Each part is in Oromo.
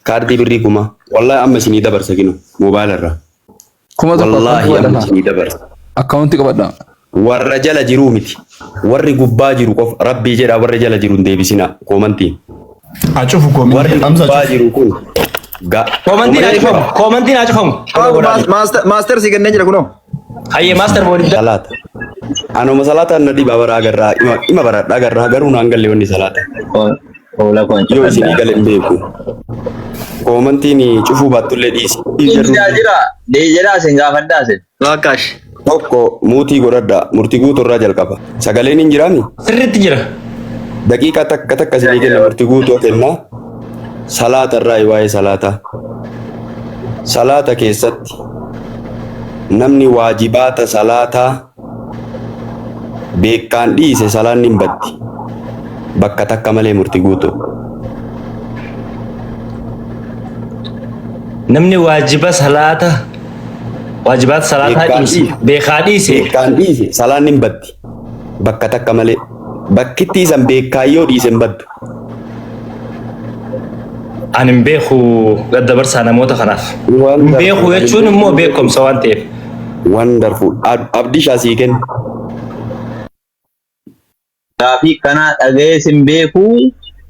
Kaardii birrii kuma. Wallahi amma isinii dabarsa kinu moobaayila irraa. 1000 Wallaahi akkaawuntii amma qabadha. isinii dabarsa. Akkaawuntii qabadha. Warra jala jiruu miti. Warri gubbaa jiru qofa rabbii jedhaa warra jala jiru hin deebisinaa koomantiin. Haa cufu koomintii. Warri Hamza gubbaa cufu. jiru kun ga Koomantiin haa cufamu. Koomantiin haa cufamu. Maaster si kennee jira kunoo. Hayyee maaster boodidda. Salaata. Anuma salaataan na dhibaa bara agarraa ima ima baradha agarraa garuu naan galle wanni salaata. Hoola koon Yoo isinii cufadha. gale hin beeku. Koomantiin cufuu baattullee dhiisi. Jira jira. Deejedhaa isin gaafadhaa isin. Baakaash. Tokko muutii godhadha murtii guutuu irraa jalqaba. Sagaleen hin jiraami? Sirriitti jira. Daqiiqaa takka takka isinii kenna murtii guutuu kenna. Salaata irraa waa'ee salaataa. Salaata keessatti namni waajibaata salaataa beekaan dhiise salaanni hin baddi. Bakka takka malee murtii guutuu. Namni waajiba salaata waajibaata salaataa Beekaan dhiise dhiise. beekaa dhiise Beekaan dhiise salaanni hin baddi. Bakka takka malee. Bakkitti isan beekaan yoo dhiise hin baddu. Ani hin beeku gaddabarsaa namoota kanaaf. Hin beeku jechuun immoo beekumsa waan ta'eef. Wonderful. Abdii sii kenna. Gaafii kanaa dhaga'ee sin beeku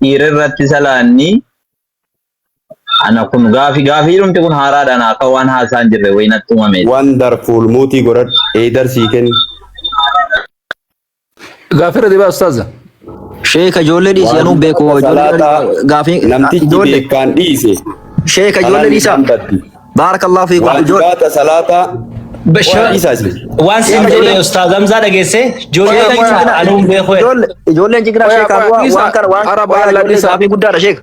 dhiira irratti salaanni ana kun gaafii gaafii dhumti kun haaraadha naa akka waan haasaa hin jirre wayii natti uumame. Wonderful. Muutii godhadhu. Eedar sii kenna. Gaafii irra deebi'aa ustaaza. Sheeka ijoollee dhiisi anuu beeku ijoollee Salaataa gaafii namtichi ijoollee beekaan dhiise. sheeka ijoollee Salaanni dhiisaa. isaan baddi. Baarakallahu fiikum ijoollee. Waajibaata salaataa. Waa dhiisaa isin. Waan siin jedhe ustaaz Hamzaa dhageesse ijoollee dhiisaa anuu hin beeku. Ijoollee ijoolleen ciqiraa Qoya, sheeka qoya, waan dhiisaa. waan kana waan Araba waan alla ijoollee dhiisaa. gaafii guddaadha sheeka.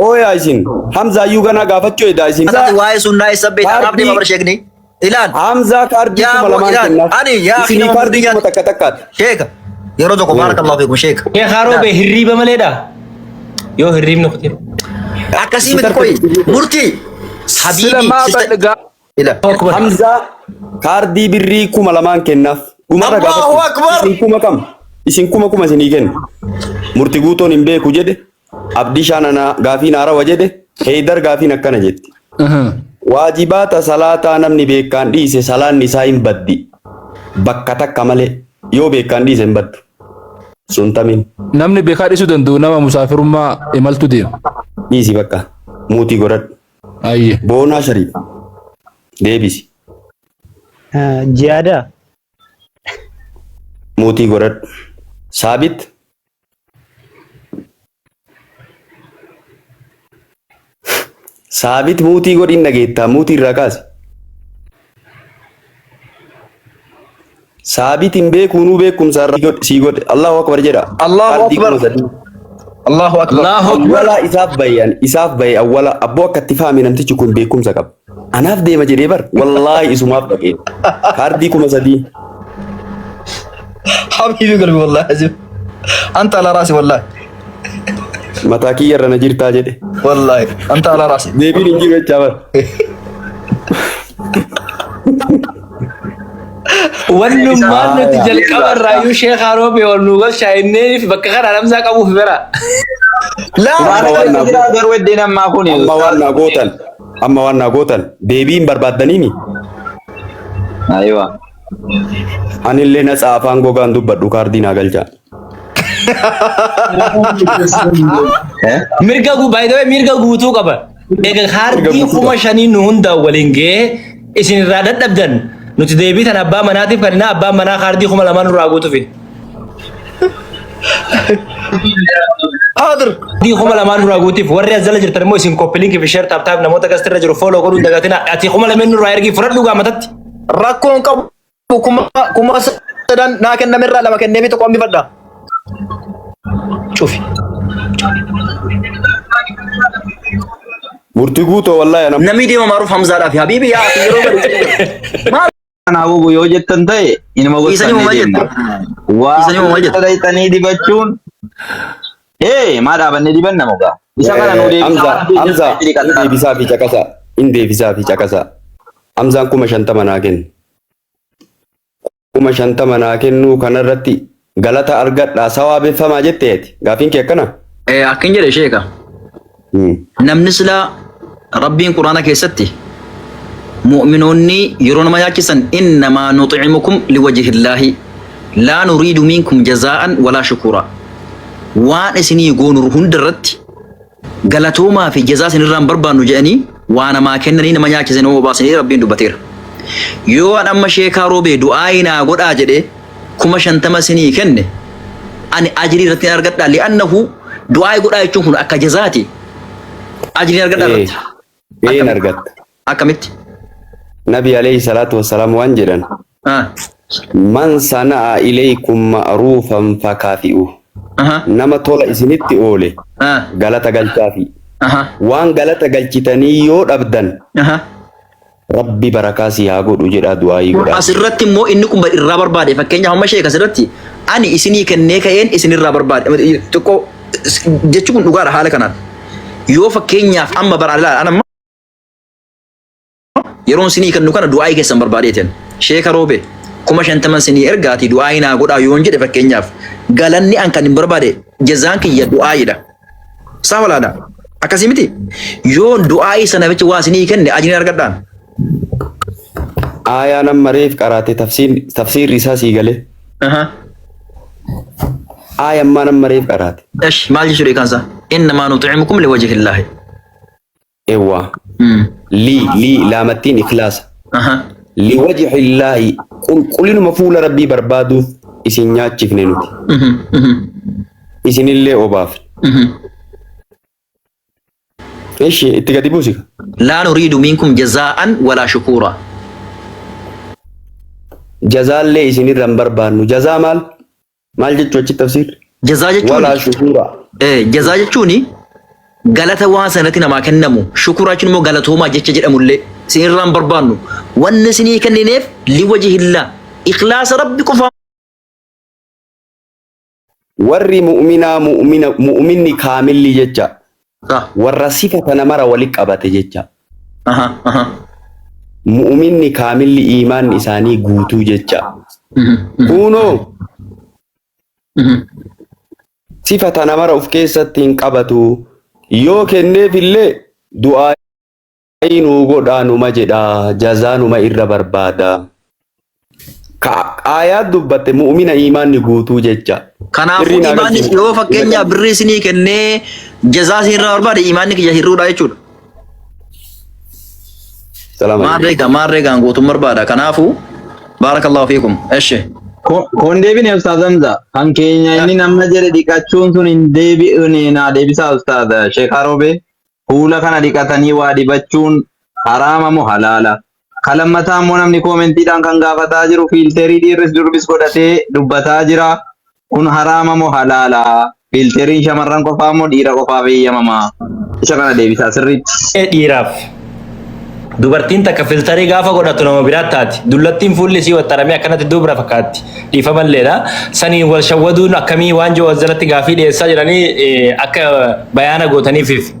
Ooyaa isin. Hamzaa iyyuu ganaa gaafachuu edaa isin. Asati waa'ee sunnaa isa beektaa naaf deema bara sheekni. Ilaal. Hamzaa kaardii Yaa kuma boo lamaan ilaal. kennaaf. Ani yaa akhi Isinii nama kaardii murtii kuma nyaata. takka takkaati. Sheeka. Yeroo tokko baarakallahu fiikum sheeka. Sheekhaa roobee hirriiba maleedha. Yoo hirriibni kutee. Akkasii miti qoyi. Murtii. Sila Habiibi. maa Sister. badhe gaa Ila. Hamzaa kaardii birrii 2000 kennaaf. Dhumarra Allahu gaafachuu. Akbar. Isin kuma kam? Isin kuma kuma isinii kenna. Murti guutoon hin beeku jedhe. Abdii shaananaa gaafiin haarawa jedhe. Heydar gaafiin akkana jetti. Waajibaata salaataa namni beekaan dhiise salaanni isaa hin baddi. Bakka takka malee yoo beekaan dhiise hin baddu. Sun tamiin. Namni beekaa dhiisuu danda'u nama musaafirummaa imaltu deema. Dhiisi bakka. Muutii godhadhu. Ayyee. Boonaa Shariif. Deebisi. Jihaada. Muutii godhadhu. Saabit. Saabit muutii godhin dhageettaa muutii irraa kaasi. Saabit hin beekuu nuu beekumsa irraa sii godhe. Allahu akbar jedha. Allahu Kaardii Akbar. 3000. Allahu Akbar. Allahu Akbar. Awwala isaaf bahe ani isaaf bahe awwala abboo akka itti fahame namtichi kun beekumsa qaba. Anaaf deema jedhee bar wallaahi isumaaf dhaqee. Kaardii 3000. حبيبي قلبي والله عزيز انت على راسي والله Mataa kiyya irra na jirtaa jedhe. والله انت على راسي Deebiin hin jiru jechaa bar. Wannummaan nuti jalqaba irraayyuu Sheekhaa Roobee ol nu galchaa inneeniif bakka kana Hamzaa qabuuf bira. لا Amma waan naa Jira garuu iddeen ammaa kun amma waan naa gootan amma waan naa gootan deebii hin barbaaddaniimi. Ayiwa. Anillee natsa afaan gogaan dubbadhu kaardii naa galchaa. Mirga gu by the way mirga guutuu qaba. Egaa kaardii 5000 nu hundaan waliin ga'ee isin irraa dadhabdan nuti deebii tan abbaa manaatiif kan abbaan manaa kaardii 2000 nurraa guutuufi. حاضر Kaardii 2000 nurraa guutuuf warri as jala jirtan immoo isin copy link fi share tap tap namoota gastirra irra jiru follow godhuun dagatina ati 2000 nurraa ergii fudhadhu gaamatatti. Rakkoon qabu 3000 naa kennamerraa lama kenneefi tokko hambifadha. Cufi. Murtii guutoo wallaahi ana Namni deema maaruuf Hamzaadhaaf habiibi yaa akhi yeroo bari. Maal Kanaa bubu yoo jettan ta'e inuma Dhiisanii gorsannee uumaa deemna. jettu. Waa Dhiisanii uumaa jettu. dhayxanii dibachuun ee maa dhaabannee dibanna mogaa. Isa kana nuu deebisaa Hamza waan Hamza deebisaa in deebisaa fi caqasaa in deebisaa fi caqasaa. Hamzaan 50,000 naa kennu. 50,000 naa kennuu kanarratti galata argadhaa sawaabeffamaa jetteeti. Gaafiin kee akkana? Akkin jedhe sheeka. Namni silaa Rabbiin Quraana keessatti mu'minoonni yeroo nama nyaachisan innamaa nuxi'imukum liwajhillaahi laa nuriidu minkum jazaa'an walaa shukuura. Waan isinii goonu hunda irratti galatoomaa fi jazaa isinirraa hin barbaannu jedhanii waa namaa kennanii nama nyaachisanii nama obaasanii Rabbiin dubbateera. Yoo an amma sheekaa roobee du'aayii naa godhaa jedhee 50,000 isinii kenne ani ajrii irratti hin argadhaa li'annahu du'aayii godhaa jechuun kun akka jazaati. Ajrii argadhaa Ee, irratti. ee hin Akkamitti? argatta. Akkamitti? Nabi alayhi salaatu wassalaam waan jedhan. Ah. Man sana'a ilaykum ma'ruufan fakaafi'u. Aha. Nama tola isinitti oole Ah. galata galchaafi. Aha. Waan galata galchitanii yoo dhabdan Aha. Rabbi barakaa sii haa godhu jedhaa du'aayii godhaa. Asirratti immoo inni kun irraa barbaade fakkeenyaaf amma sheek asirratti ani isinii kennee ka'een isinirraa barbaade xiqqoo jechi kun dhugaadha haala kanaan. Yoo fakkeenyaaf amma bara ilaala an amma yeroon isinii kennu kana du'aayii keessan barbaadeetiin sheeka roobe 50,000 isinii ergaati du'aayii naa godhaa yoon jedhe fakkeenyaaf galanni an kan hin barbaade jazaan kiyya du'aayiidha. Saa walaadha. Akkasii miti. Yoon du'aayii sana bicha waa isinii kenne ajriin argadhaan. Aayaa nama reef qaraate tafsiirri isaa sii galee. Aha. Aayammaa nama reef qaraate. Esh maal jechuudha hiikaan isaa? Innamaa nuxi'imukum liwajhillaahi. Ewwa. Lii lii laamattiin ikhlaasa. Aha. Liwajhillaahi qulqullinuma fuula rabbii barbaaduuf isin nyaachifne nuti. Isinillee obaafne. Ishi itti gadi buusi. Laa nuriidu minkum jazaa'an walaa shukuura. Jazaallee isinirra hin barbaannu. Jazaa maal? Maal jechuu achi tafsiirri? Jazaa jechuun Walaa shukuura. Jazaa jechuun galata waan sanatti namaa kennamu. Shukuraa jechuun immoo galatoomaa jecha jedhamullee isinirraa hin barbaannu. Wanni isinii kennineef liwajhillaa. Ikhlaasa rabbi qofaa. Warri mu'minaa mu'mina mu'minni kaamilli jecha. Warra sifa tana mara wali qabate jecha. Aha, aha. Mu'minni kaamilli iimaanni isaanii guutuu jecha. Kunoo sifa tana mara of keessatti hin qabatu. Yoo kenneefillee du'aa'ii nuu godhaa numa jedha jazaa numa irra barbaada. Ka aayaa dubbatte mu'mina iimaanni guutuu jecha. Kanaafuu Sirrii naa imaanni galchine. yoo fakkeenyaaf birrii isinii kennee jazaa isin irraa barbaade imaanni kiyya hir'uudha jechuudha. Salaam alaikum. Maarree gaa maarree gaan guutuun barbaada. Kanaafuu baarakallahu fiikum. Eshi. Kun deebine Ustaaz Hamza. Kan keenya inni nama jedhe dhiqachuun sun hin deebi'une naa deebisaa Ustaaz Sheekh Harobee. Fuula kana dhiqatanii waa dibachuun haraama moo halaala? Ka lammataa immoo namni koomentiidhaan kan gaafataa jiru fiilterii dhiirris durbis godhatee dubbataa jira. Kun haraama moo halaala? Fiilteriin shamarran qofaa moo dhiira qofaaf eeyyamama? Isa kana deebisaa sirriitti. Dhiiraaf. Dubartiin takka filtarii gaafa godhattu nama biraa taati. Dullattiin fuulli isii waxxaramee akkanatti dubra fakkaatti. Dhiifamalleedha. Saniin wal shawwaduun akkamii waan jiru as jalatti gaafii dhiyeessaa jiranii akka bayaana gootaniifiif.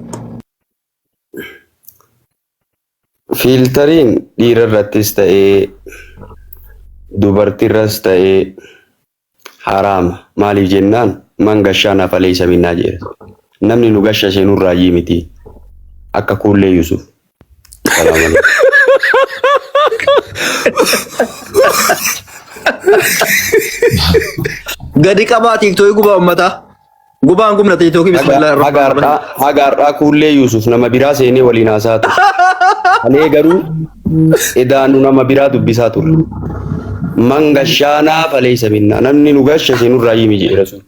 Fiiltariin dhiira irrattis ta'ee dubartiirras ta'ee haraama. Maaliif jennaan man gashaanaa faleessa minnaa jedha. Namni nu gashashe nurraayyii miti. Akka kuullee Yusuf. Salaam alaikum. Gadi qabaa tiiktookii gubaa uummataa. Gubaan gubna tiiktookii bismillah Haga har'aa haga har'aa kuullee Yusuf nama biraa seenee waliin haasaa ture. Alee garuu edaanu nama biraa dubbisaa ture. Man gashaanaa faleessa minnaa. Namni nu gashashe nurraayyii miti jedhe Rasuul.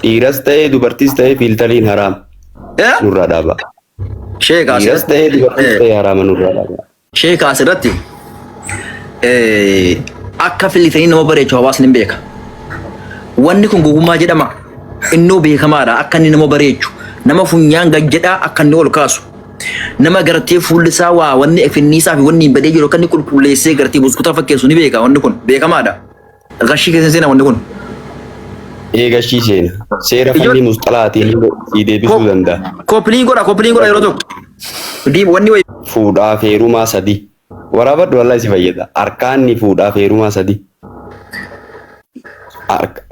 Dhiiras ta'ee dubartis ta'ee fiiltariin haraama nurraa dhaaba. Sheeka Dhiiras ta'ee dubartis ta'ee haraama nurraa dhaaba. Sheeka asirratti akka filitanii nama bareechu hawaasni hin beeka. Wanni kun gogummaa jedhama. Innoo beekamaadha akka inni nama bareechu. Nama funyaan gad jedhaa akka inni ol kaasu. Nama gartee fuulli isaa waa wanni finniisaa fi wanni hin badee jiru akka inni qulqulleessee gartee buskutaa fakkeessu ni beeka wanni kun beekamaadha. Gashii keessa seena wanni kun. Ee gashii seena. Seera fannii musxalaatiin sii deebisuu danda'a. Koppiliin godha koppiliin godha yeroo tokko. Diim wanni wayi. Fuudhaaf heerumaa sadi. Waraabadhu wallahi si fayyada. Arkaanni fuudhaaf heerumaa sadi.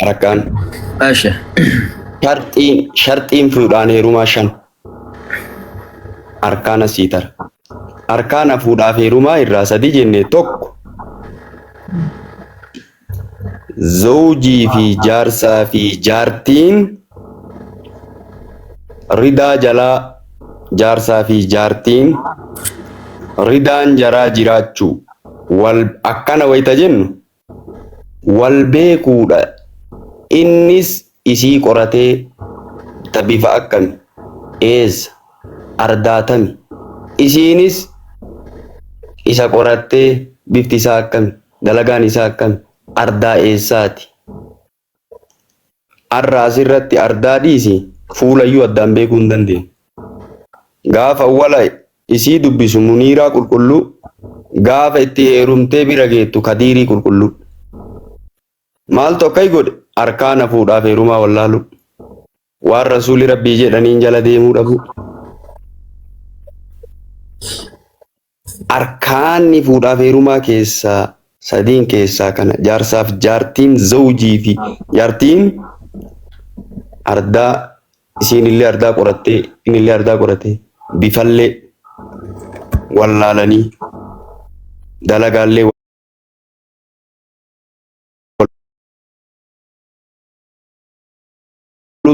Arkaan. Ashe. Sharxiin sharxiin fuudhaan heerumaa shan. Arkaana sii tara. Arkaana fuudhaaf heerumaa irraa sadi jenne. Tokko, zawjii fi jaarsaa fi jaartiin ridaa jalaa, jaarsaa fi jaartiin ridaan jaraa jiraachuu. Wal akkana wayita jennu wal beekuudha. Innis isii qoratee, ta bifa akkami, eessa, ardaatami. Isiinis isa qorattee, bifti isaa akkami, dalagaan isaa akkami, ardaa eessaati. Arra asirratti ardaa dhiisi, fuulayyuu addaan beekuu hin dandeenye. Gaafa wala isii dubbisu Muniiraa qulqulluu, gaafa itti heerumtee bira geettu Kadiirii qulqulluu. Maaltu akkai godhe? Arkaana fuudhaaf heerumaa wallaalu. Waan rasuulli rabbii jedhaniin jala deemuu dhabu. Arkaanni fuudhaaf heerumaa keessaa sadiin keessaa kana, jaarsaaf jaartiin, zawjii fi jaartiin ardaa, isiin illee ardaa qorattee, inni illee ardaa qoratee, bifallee wallaalanii, dalagaallee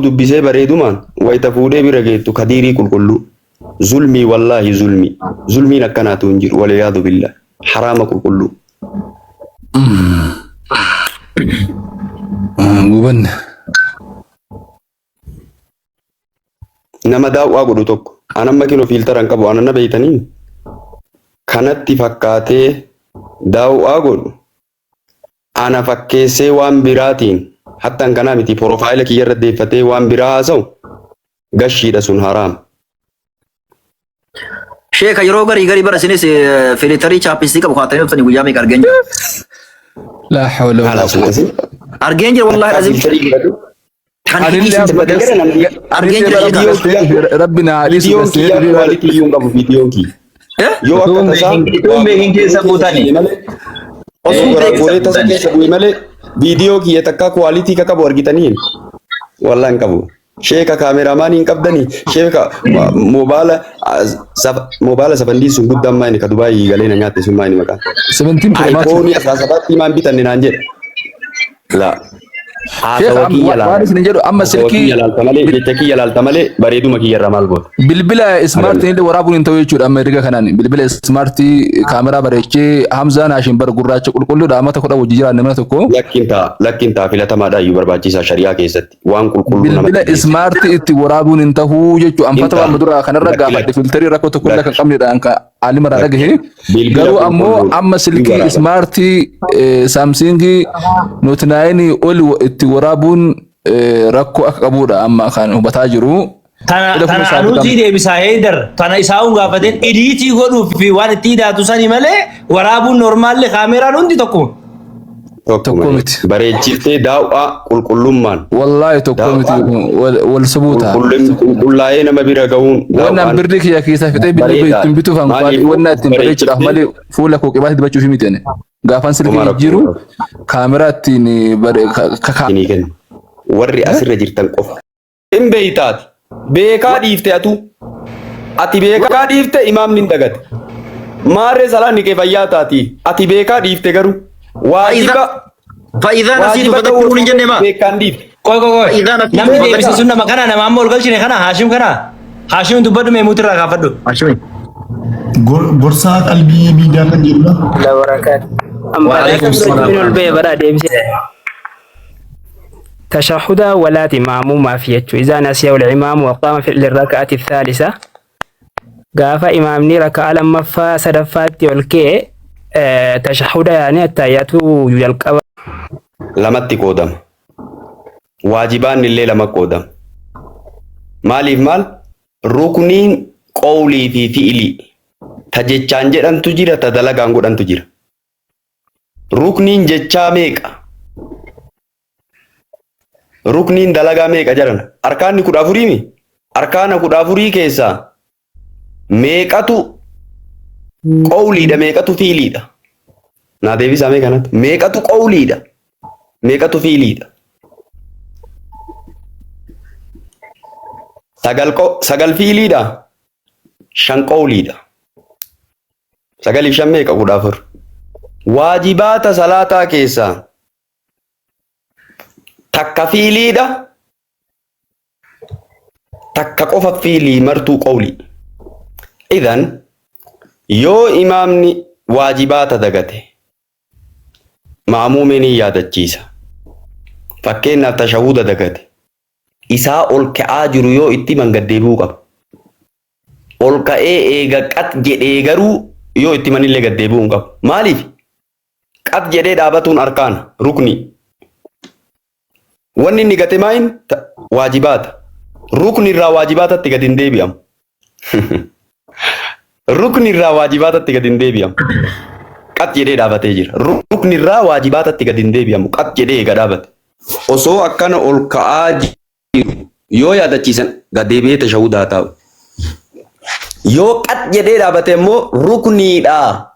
dubbisee bareedumaan, wayita fuudhee bira geettu Kadiirii qulqulluu. Zulmii, wallaahi zulmii, zulmiin akkanaatu hin jiru. Waliyaadu billah, haraama qulqulluu. Gubanne. Nama daawwaa godhu tokko anamma kinoo filter hin qabu, anana beeytanii kanatti fakkaatee daawwaa godhu, ana fakkeessee waan biraatiin, hattan kanaa miti, profile kiyya irra deeffatee waan biraa haasa'u, gashiidha, sun haraam. Sheeka, yeroo garii garii bara isinis filter chapstick qabu kaatanii dhuftanii guyyaa meeqa argeen jira. Laa hawla walaa Haala sun quwwata. Argeen jira, wallaahi azim. Filter godhatu. Kan Anillee hidhii amma Gara namni argeen jira, sheeka. Rabbi na haadhisu. Viidiyoon kiyyaa quality iyyuu hin qabu viidiyoon kiyya. Eh? Yoo akka Utuun tasaa beekin, utuun beekin keessa buutani. malee, osoo goraagoree tasa keessa bu'e malee, viidiyoo kiyya takka quality ka qabu argitanii wallah hin qabu. Sheeka, cameraman hin qabdanii? Sheeka, moobaala safandii sun guddaan maayini ka Dubaayii galee na nyaatte sun maayini maqaan? 17 Pro Max. iPhone 17 maan bitanne naan jedhe. La. Sheekh, Haasawa kiyya waan isin jedhu amma Haasawa silkii kiyya laalta malee, jecha kiyya laalta malee, bareeduma kiyya irraa maal goota? Bilbila smartiin illee waraabuun hin ta'u jechuudha amma erga kanaan. Bilbila smart kaameraa bareechee, Hamzaan Haashim bara gurraacha qulqulluudha, amata 10 wajji jiraanne mana tokko. Lakkin ta'a, lakkin ta'a, filatamaadha iyyuu barbaachisaa shari'aa keessatti waan qulqulluu Bilbila namatti dhiyeessu. Smart itti waraabuun hin ta'uu jechuudha. Hin Anfata ta'a. waan dura kanarra Lakki gaafadhe, lakki. Filter rakkoo tokko illee kan Lakki. qabnedha kan alimarraa Lakki. dhagahe. Bilbila Garuu ammoo qulqulluu amma ni silkii waraaba. Smart Samsung Note 9 ol itti waraabuun rakkoo akka qabudha amma kan hubataa jiru. Tana Ila kuma tana isaa anuutii bitam. deebisaa Heydar. Tana isaa hun gaafateen edit godhuuf fi waan itti hidhaatu sani malee, waraabuun normaalli kaameraan hundi tokkuma. Tokko Tokkuma miti. bareechiftee daawwaa qulqullummaan Wallaahi tokko miti, wal sobuu ta'a. Qulqullaa'ee nama bira gahuun Wannan daawwaan birri kiyya keessaa fixee bilbila bareedaa. ittiin bituuf hanqaadhi Maaliifuu wanna ittiin bareechuudhaaf bareechiftee malee, fuula koo qibaatti dibachuuf miti ani. Gaafan silkii Homaa rakkoo jijjiiru qabu. kaameraa ittiin Isinii kenna. Warri asirra jirtan qofa. Hin beeytaati. Beekaa dhiifte atu. Ati beekaa dhiifte, imaamni hin dagate. Maarree salaanni kee fayyaa taati. Ati beekaa dhiifte garuu. Waajiba فإذا نسيت waajiba ta'uu فذكروني jenne maa. beekaan dhiifte. Qoy qoy qoy. فإذا نسيت Namni deebise فذكروني. sun nama kana, nama amma ol galchine kana, Haashim kana. Haashim, dubbadhu, mee muutirraa kaafadhu. Hashimi. Gorsaa qalbii miidiyaa kan jedhudha. La barakaatu. وعليكم السلام. Ol ba'e bara deebise. تشهد ولا مأموما في يجو إذا نسيه الإمام وقام في الركعة الثالثة، gaafa imaamni raka'a lammaffaa sadaffaatti ol ka'e tashahuda yaani attaayyaatu jalqaba. Lamatti qoodama. Waajibaan illee lama qoodama. Maaliif maal? Rukniin qawlii fi fi'ilii. Ta jechaan jedhantu jira, ta dalagaan godhantu jira. Rukniin jechaa meeqa? Rukniin dalagaa meeqa jedhan? Arkaanni 14mi? Arkaana 14 keessaa meeqatu qawliidha, meeqatu fi'iliidha? Naa deebisaa mee kanatti. Meeqatu qawliidha? Meeqatu fi'iliidha? Sagal, sagal fi'iliidha? Shan qawliidha. Sagalii shan meeqa? 14. Waajibaata salaataa keessaa takka fiiliidha, takka qofa fiilii, martuu qawli. Idan yoo imaamni waajibaata dagate, maamuumeen ni yaadachiisa. Fakkeenyaaf, tashahuuda dagate, isaa ol ka'aa jiru yoo itti himan gaddeebi'uu qaba. Ol ka'ee eega qat jedhee garuu yoo itti himanillee gaddeebi'uu hin qabu. Maaliif? Qat jedhee dhaabatuun arkaana, rukni. Wanni inni gate maayin waajibaata. Rukni irraa waajibaatatti gad hin deebi'amu. Rukni irraa waajibaatatti gad hin deebi'amu. Qat jedhee dhaabatee jira. Rukni irraa waajibaatatti gad hin deebi'amu. Qat jedhee eega dhaabate. Osoo akkana ol ka'aa jiru yoo yaadachiisan, gad deebi'ee tashahudaa taa'u. Yoo qat jedhee dhaabate immoo rukniidha.